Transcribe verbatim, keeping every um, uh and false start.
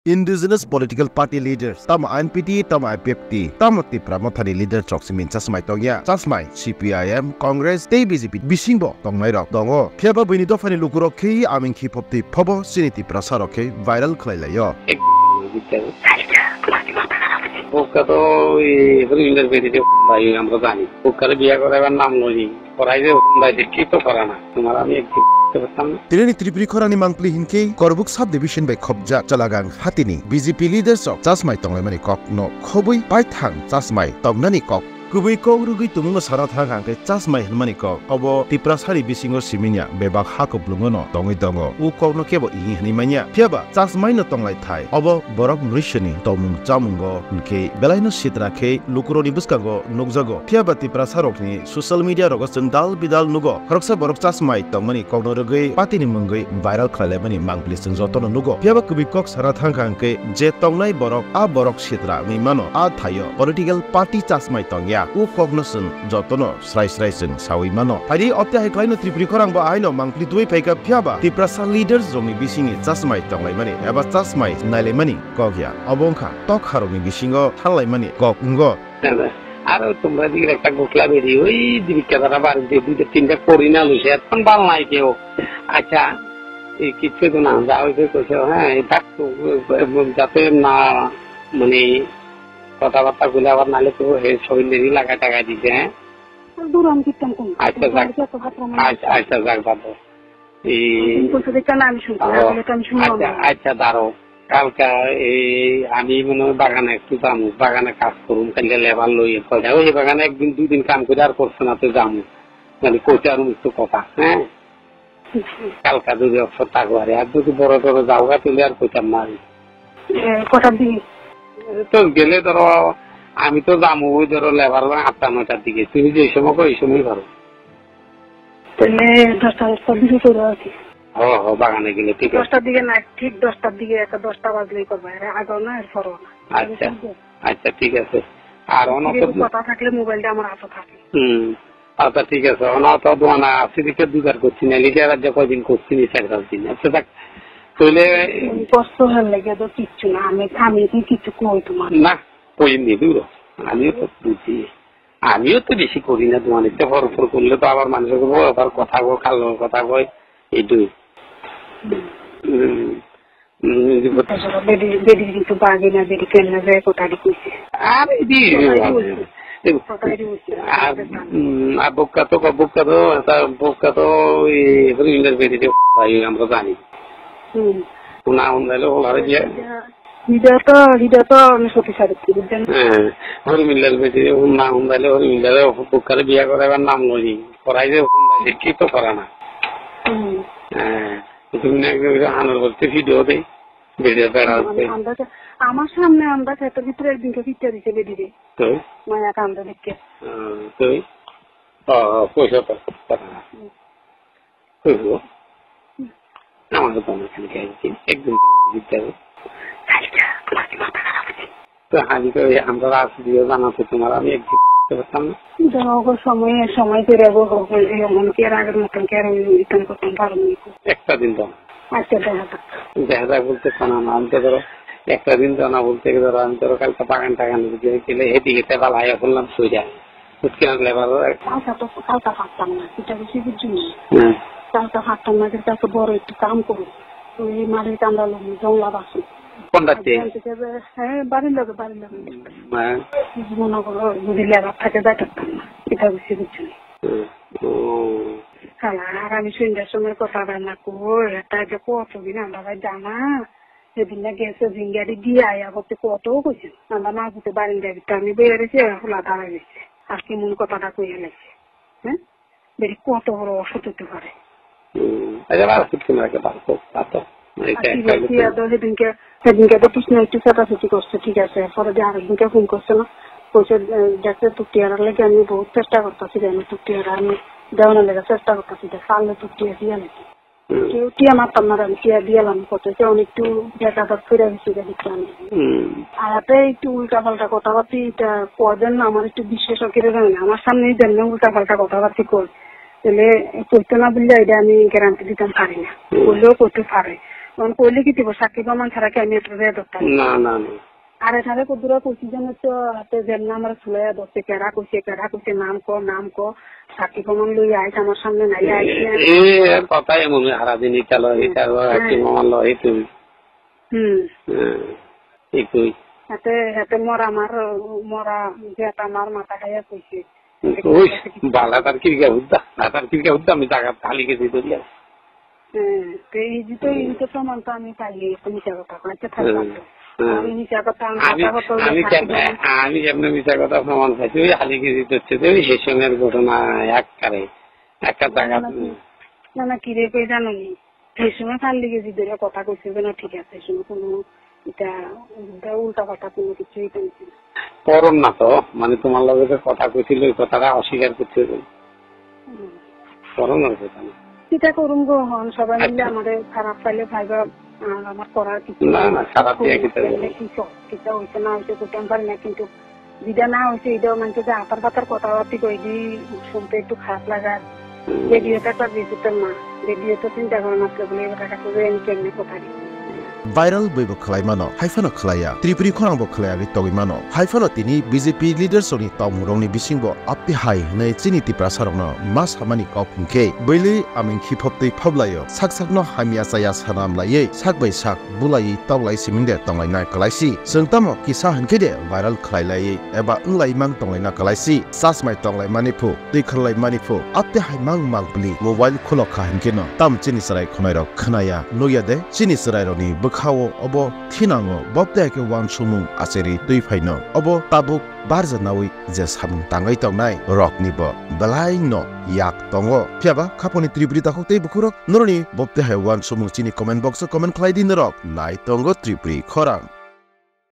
Indigenous political party leaders, tamo I N P T, tamo I P F T, tamo Tipra Mothani leader chok simi chasmai tongya. Chasmai C P I M, Congress tei B J P bisingbo tongnai rok tongo. Phiya ba buini dophani lukurok khe aming khi phopti phobo chini Tiprasa rok khe viral khlai laio. Bokka to, eh, hori indar bedi de, bhai, amra jani. Bokka re biya kore bar nam loi. Korai de, bhai, de, ki to kora na. Tumhara ami ek din kortam na. Tinini Tripuri khorani mangpli hinkhe Korbuk sub division bai khopjak Chalagang hatini B J P leaders rok chasmai tonglaimani kok no khobwi paithang chasmai tongnani kok. Kubui kok rwgwi tumungno sana thang hangkhe chasmai hwnmani kok. Obo Tiprasani bisingo siminya bebak ha kuplungo no tongwi tongo. U kokno kebo ihi hwnwi manya. Phiyaba chasmai no tonglai thai. Obo borok mrisini tomung chamungo hinkhe belaino sitra khe lukurokni bwskango nukjago. Phiyaba Tiprasa rokni social media rogo chwng dal bidal nugo. Khoroksa borok chasmai tongmani kokno rwgwi patini mungwi viral khlailaimani mangpili chwng jotono nugo. Phiyaba kubui kok sana thangkha hwnkhe je tongnai borok a borok sitra wngwi mano. A thaio political party chasmai tongya. U kokno chwng jotono srai srai chwng sawi mano. Phaidi opte hai khlaino Tripuri khorang bo ahaino mangpili tubui phaikha phiyaba Tiprasa leaders rokni bisingni chasmai tonglaimani eba chasmai nailaimani kok ya. Obo wngkha tokharokni bisingo thanlaimani kok wngo. Aro tumra digre ekta gukla bedi, oi dibikka dara bar de, duita tinta pori na luse, ton bal nai keo. Acha, e kichu to na, ja oi koi koiso, ha, e tak to, e, jate na, mane, kotha batta gula abar nale to, he, soin deri laga taga dise, ha. Duran kittan kun. Acha, jak. Acha, acha, jak, babo. এই, কোন কোন সাথে কেন আমি শুনতে না, ও, বলে তো আমি শুনলাম আচ্ছা, না। আচ্ছা, দাঁড়াও। কালকে এই আমি মনে হয় বাগানে একটু যাবো, বাগানে কাজ করুন, কালকে লেবার লই, কয়টা ওই বাগানে একদিন দুই দিন কাম করে আর করছে না, তো যাবো। মানে, কইতে আর একটু কথা, হ্যাঁ? কালকে যদি অবসর থাকো আরে, আর যদি বড় বড় যাওগা, তাহলে আর কইতাম না আমি। এ, কটার দিকে? তো গেলে ধরো, আমি তো যাবো ওই ধরো লেবার আটটা নয়টার দিকে, তুমি যে সময় কো, এই সময় ধরো। তাহলে দশটা, দশটার দিকে করো আর কি। হ, হ, বাগানে গেলে ঠিক আছে। দশটার দিকে না, ঠিক দশটার দিকে, একটা দশটা বাজলেই করবো, এর আগেও না, এর পরেও না। আচ্ছা, ঠিক আছে? আচ্ছা, ঠিক আছে। আর অন্য ফিরে তো কথা থাকলে মোবাইলটা আমার হাতে থাকে। হুম, আচ্ছা, ঠিক আছে। অন্য তো দোকানে আসি দিকে দুবার করছি না, লিখে রাজ্যে কয়দিন করছি নি, চার পাঁচ দিন। আচ্ছা, থাক। তাহলে কষ্ট হওয়ার লাগে তো কিচ্ছু না, আমি, আমি এখন কিচ্ছু কই তোমার। না, কইনি, দূর। আমিও তো বুঝি। আমিও তো বেশি করি না, তোমার ইচ্ছা ফর ফর করলে তো আবার মানুষের উপর আবার কথা কয়, কালো কথা কয়, এইটাই। হুম। হুম। হুম, এই যে তাছাড়া বেডি, বেডি কিন্তু বাগে না, বেডি কেন না যায়, কোথায় কইছে? আরে, দি, কোথায় কইছে? এই, কোথায় কইছে? আর, হুম, আর বক্কা তো, বক্কা তো, তা বক্কা তো, এই হরিমিলার বেডি যে ভাই আমরা জানি। হুম। না, আমরা হলো, হলো, যে Hida to, hida to, আমি সতী সাবিত্রী, বুঝছেন? হ্যাঁ, হরিমিল্লার বেটি, হুন্না হুন্দাইলে হরিমিল্লারে হুকুকারে বিয়া করাইবার নাম লইনি। করাই যে হুন্দাইলে কি তো করা না। হুম। হ্যাঁ, তুমি না একদম হানার বলতে ভিডিও দেই, ভিডিও বেড়া আমি হচ্ছে। আমরা তো, আমার সামনে আমরা ক্ষেতের ভিতরে একদিনকে ভিতরে দিছে বেরিয়ে। তো? মায়া কান্দ দেখে। হ্যাঁ, তো? ও, ও, পয়সা তো, কথা না। হুম। কইব? আমার তো মনে খালি খাই দিচ্ছি, একদম দিতে হবে। তো আমি তো এই আমরা রাত দিয়ে জানাতে তোমার আমি একদিন করতে পারতাম না। যাও গো, সময়, সময় করে গো, হোক, এই এমন কি আর আগের মতন কি আর ওই ইতাম করতাম পারো না। একটা দিন তো না। আচ্ছা, দেখা যাক। দেখা যাক বলতে শোনা না, আমি তো ধরো একটা দিন তো না বলতে গেলে ধরো আমি ধরো কালকে বাগান টাগান বুঝে গেলে এদিকে টেবা লাইয়া বললাম সই যায়। বুঝতে পারলে ভালো লাগে। কালকে তো, কালকে পারতাম না, এটা বেশি বুঝছি না। হ্যাঁ। কালকে পারতাম না, কিন্তু কালকে বড় একটু কাম করো। ওই মাটির কামড়া লোক জংলা বাসন। কোনটাতে? আজকে আনতে যাবে, হ্যাঁ, বাড়ির লোকে, বাড়ির লোকে। হ্যাঁ। মনে করো, যদি লেবার থাকে, যাই পারতাম না। এটা বেশি বুঝছি না। হুম। ও। হ্যাঁ, আর আমি সন্ধ্যার সময় কথা রান্না করবো, এটা যে কতদিন আমরা ভাই জানা। সেদিন না গেছে, জিঙ্গারি দিয়ে আয়া করতে কত কইছে। আমরা না বুঝতে পারি, যাবি তো আমি বেরিয়েছি, খোলা দাঁড়ায় গেছে। আর কি মন কথাটা কইয়া লাগছে, হ্যাঁ? বেরি কত বড় অসুখ হতে পারে। হুম, আচ্ছা, আর কিছু না, একটা বাদ দাও, বাদ দাও। মানে, আর এটা কি একটা বলছি, লোক এত সেদিনকে, সেদিনকে তো কিছু না একটু ছোটাছুটি করছে, ঠিক আছে। পরে দিয়ে আরেকদিনকে ফোন করছে না, কইছে, এ, দেখতে তো টিয়ার লাগে আমি বহুত চেষ্টা করতেছি যে আমি তো টিয়ার আমি দেওয়ানোর লেগে চেষ্টা করতেছি, যে পারলে তো টিয়ার দিয়ে নাকি। হুম। কেউ টিয়া মারতাম না, আমি টিয়া দিয়ালাম কত, কেউ একটু দেখা যাক ফিরে গেছি, দেখি আমি। হুম। আর আপনি একটু উল্টা পাল্টা কথাবার্তা, এটা কজন আমার একটু বিশ্বাস করে জানে না। আমার সামনে এই জন্য উল্টা পাল্টা কথাবার্তা কর, তাহলে করতে না বললে এটা আমি গ্যারান্টি দিতাম পারি না। হুম। করলেও করতে পারে, Tamo koile ki tibo sakki bo man sara khe ami aswk re dokta. Na, na, na. Are thare ko dura ko season to hate jemna amar sulaya doste kera koise, kera koise nam ko, nam ko, sakki bo man lui ais amar samne nai ais. E, e, kota emon hara din italo, italo, Hmm. Sakki bo man lo itu. Hmm. Hmm. Itu. Hate, hate mora mar, mora jeta mar mata haya koise. Ui, bala tar kirga hudda, na tar kirga hudda, ami jaga hali gesi doriya. Hmm, te iji to, iji to soman to ami paile, to misa kotha koi, to thar Hmm, pato. Hmm. Ami misa kotha, ami, ami kotha hoto ami kemne, ami kemne misa kotha soman paisi, ui hali gesi dorse, ui hesoner ghotona ekkare, ekka jaga. Na, na, na, na, kire koi jano ni? Ei সময় খালি গেছি ধরে কথা কইছে যে না ঠিক আছে, এই সময় কোনো এটা, এটা উল্টা কথা কোনো কিছুই বলছে না। পরম না তো, মানে তোমার লগে যে কথা কইছিল, ওই কথাটা অস্বীকার করছে যে। হুম। পরম না তো, তাই না? কিতা করুম গো, হন সবাই মিলে আচ্ছা। আমারে খারাপ পাইলে ভাইবা, আর আমার করার কিছু না, নেই। না, খারাপ দিয়ে খুবই কিতা করবো? এমনি কি ক-, কিতা হইছে না হইছে করতাম পারি না, কিন্তু Bida na hoise ido manche je atar patar kotha bati koi di, sunte ektu kharap lagar. Hmm. Video ta ta bisi tongma, video to chinta gorna pore bole bata khe je ani kemne kotha di. Viral boi bo khlai mano, hai phano khlai ya. Tripuri khorang bo khlai agwi togwi mano. Hai phano tini B J P leaders rokni tongmung rokni bising bo apti hai hwnwi chini Tiprasa rokno ma samani kok hwnkhe, bwlwi aming khiphop twi phop lai-o. Sak sakno hamya chaya sanam laiwi, sak bai sak bulaiwi toklai siming de tonglaina kwlaisi. Chwng tamo kisa hinkhe de viral khlai lai eba wng lai mang tonglaina kwlaisi. Chasmai tonglai mani phu, twi kharlai mani phu, apte hai mang mang bwli mobile khulok kha hinkhe no tam chini chwrai khwnai rok khwnaya nukya de chini chwrai rokni bwkha o obo thinango bopte hai khe uansukmung acheri twi phaino obo tabuk barja naui je samung tangwi tongnai rokni bo belai no yak tongo. Phiyaba khaponi Tripuri takhuk tei bukhurok noroni bopte hai uansukmung chini comment box o comment khlai di norok nai tongo Tripuri khorang.